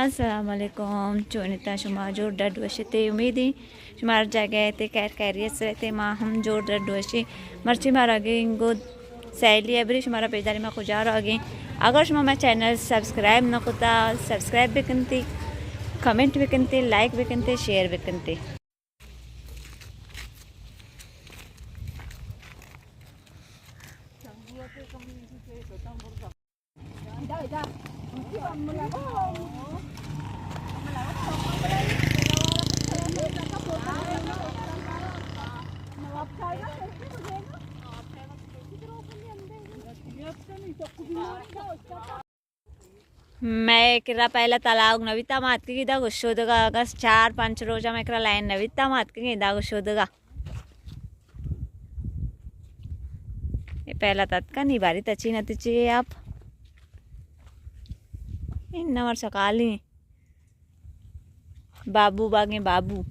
السلام علیکم، چون اتاں شما؟ جوڑ ڈڈ وش اتے؟ امیدیں شما ہر جاگہ اتے، خیر خیریت سر اتے۔ ما ہم جوڑ ڈڈ وشیں۔ مرچی ما رگیں گو سیلی ابری شمارا پیش داری ما کجا روگیں۔ اگر شما مئے چینل سبسکرائب نہ کتا، سبسکرائب بکنتے، کمنٹ بکنتے، لائک بکنتے، شیئر بکنتے۔ مئے کرا پہلا تلاوگ نہ بیتا، ما اتکگیں ادا گشودگا، اگاں چار پنچ روچا مئے کرا لائن نہ بیتا، ما اتکگیں ادا گشودگا۔ اے پہلا تتکا نی باری تچی نہ تچی آپ۔ ان نمر سکالی۔ بابو باگیں بابو۔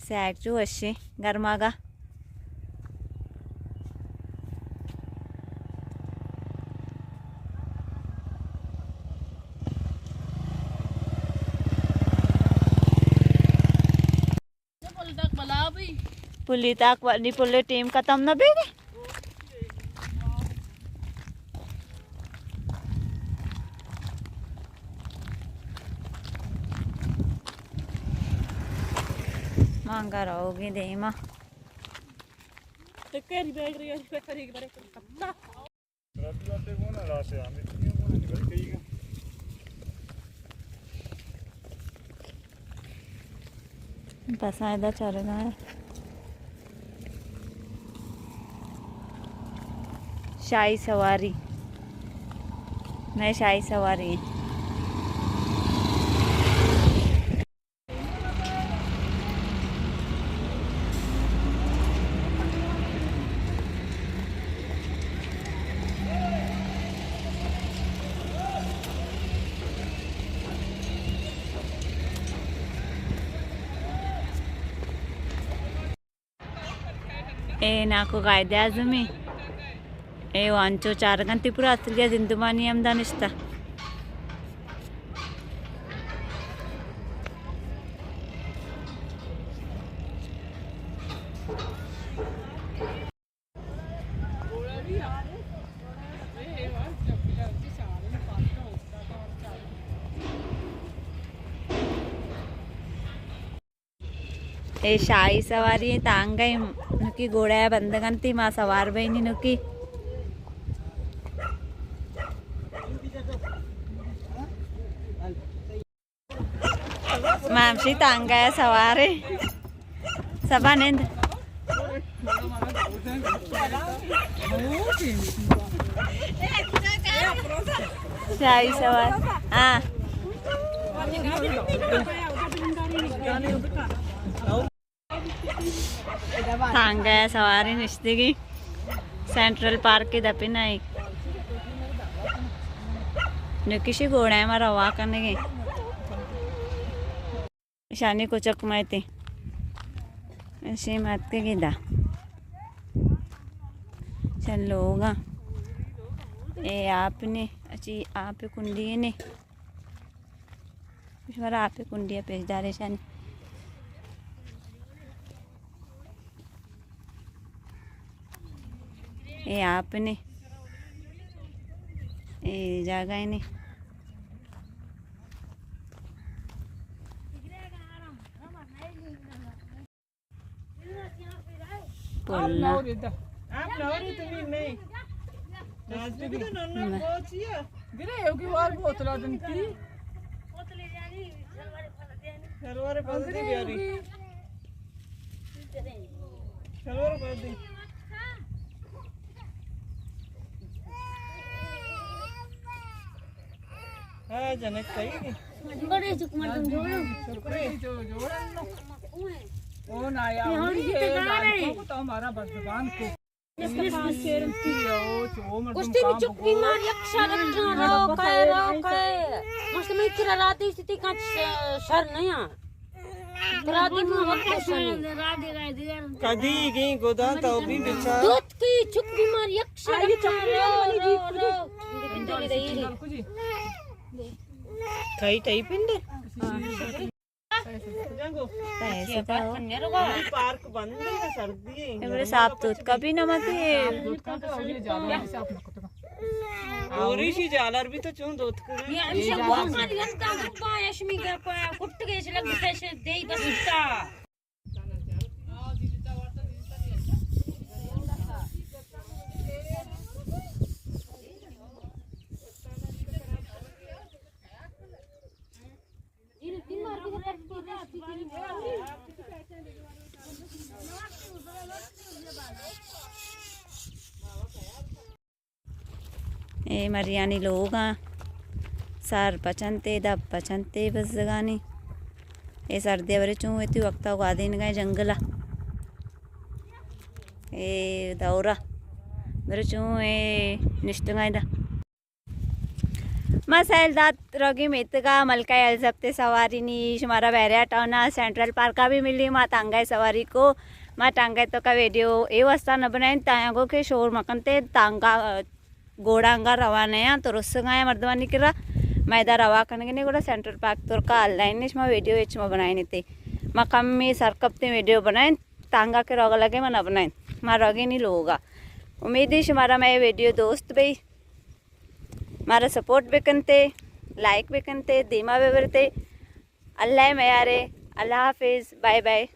سیک چو وشیں گرماگا۔ پلی تاک ونی پلی ٹیم ختم نہ بیگی۔ مانگا روگی دیما۔ بس ادا چارگا ہے۔ شاہی سواری، مئے شاہی سواری۔ اے ناکو قائد اعظم ایں۔ اے وانچو چارگنتی پورا اصلی زندمانی ہم دانشتہ۔ اے شاہی سواری ایں، تانگہ ایں، نوکی گھوڑہ ءَ بندگ اَنت، ما سوار بئیں نوکی۔ ما ہمشی تانگہ ءَ سوار ایں۔ سبا نند۔ شاہی سوار۔ ہاں۔ تانگہ ءَ سواری نشتگی۔ سینٹرل پارک ءِ دپ ءَ نہ ایں۔ نوکی شی گھوڑہ ءَ ما روا کنگیں۔ اشانی کچک مئیتیں۔ اشی ماتکگی دا۔ چل لوگاں۔ اے آپ نے، اچی آپ کنڈی نے۔ شمارا آپ کنڈی پیش دارے اشانی۔ اے آپ نے۔ اے جاگہ نے۔ پولا۔ آپ نہ ہو رہی تھا۔ آپ نہ ہو رہی تھی، نہیں۔ نہ۔ گرے ہوگی وار بوتل آ دن کی۔ شلوار پتہ دی بیاری۔ شلوار پتہ دی۔ ہاں، جنک صحیح ہے۔ بڑے چک مردم جوڑو۔ شکرے جو جوڑن نو۔ او نا یا، یہ ہم امری جیتے ہے، گا رہے۔ لالچوں کو تو ہمارا بس زبان کو۔ کشتی میں چک بیمار یک شر رکھاں، رو کئے، رو کئے۔ مست میں کرا راتی سی تی کانچ شر نہیں آ۔ کرا دی میں وقت شر نہیں۔ کدی گیں گدان تو بھی بچار۔ دوت کی چک بیمار یک شر کئی ٹائپ اندر؟ جنگو۔ پیسے تو۔ پارک بند ہے، سردی ہے۔ اے بڑے ساپ تو کبھی نہ متی۔ اور اسی جالر بھی تو چون دوت کر۔ یہ ہمیشہ بہت ساری لگتا ہے، پایا شمی گپا، کٹ گئے، لگ پیسے دے بس اٹھا۔ اے مریانی لوگاں، سر پچنتے، دپ پچنتے بزگانی۔ اے سردی برے چون ایتی وقتا گوادینگا جنگلا۔ اے دورا برے چون اے نشتگا دا۔ ما سیل دات روگی میتگا ملکہ الزبتے سواری نی، شمارا بحریہ ٹاؤنا سینٹرل پارکا بھی ملی، ما تانگا سواری کو، ما تانگا تو کا ویڈیو اے واسطہ نہ بنائیں، تایا گو کہ شور مکنتے تانگا گوڑا انگا روانہ آں، تو رسگا آں مردمانی کرا، ما ادا روا کنگنے گڑا سینٹرل پارک ترکا آن لائن نش ما ویڈیو ہچ ما بنائیں تے، ما کمی سرکپتے ویڈیو بنائیں، تانگا کے روگا لگے ما نہ بنائیں، ما روگی نی لوگا۔ امید ہے شمارا مئے ویڈیو دوست بی۔ مارا سپورٹ بکنتے، لائک بکنتے، دیما ببرتے۔ اللہ میارے، اللہ حافظ، بائے بائے۔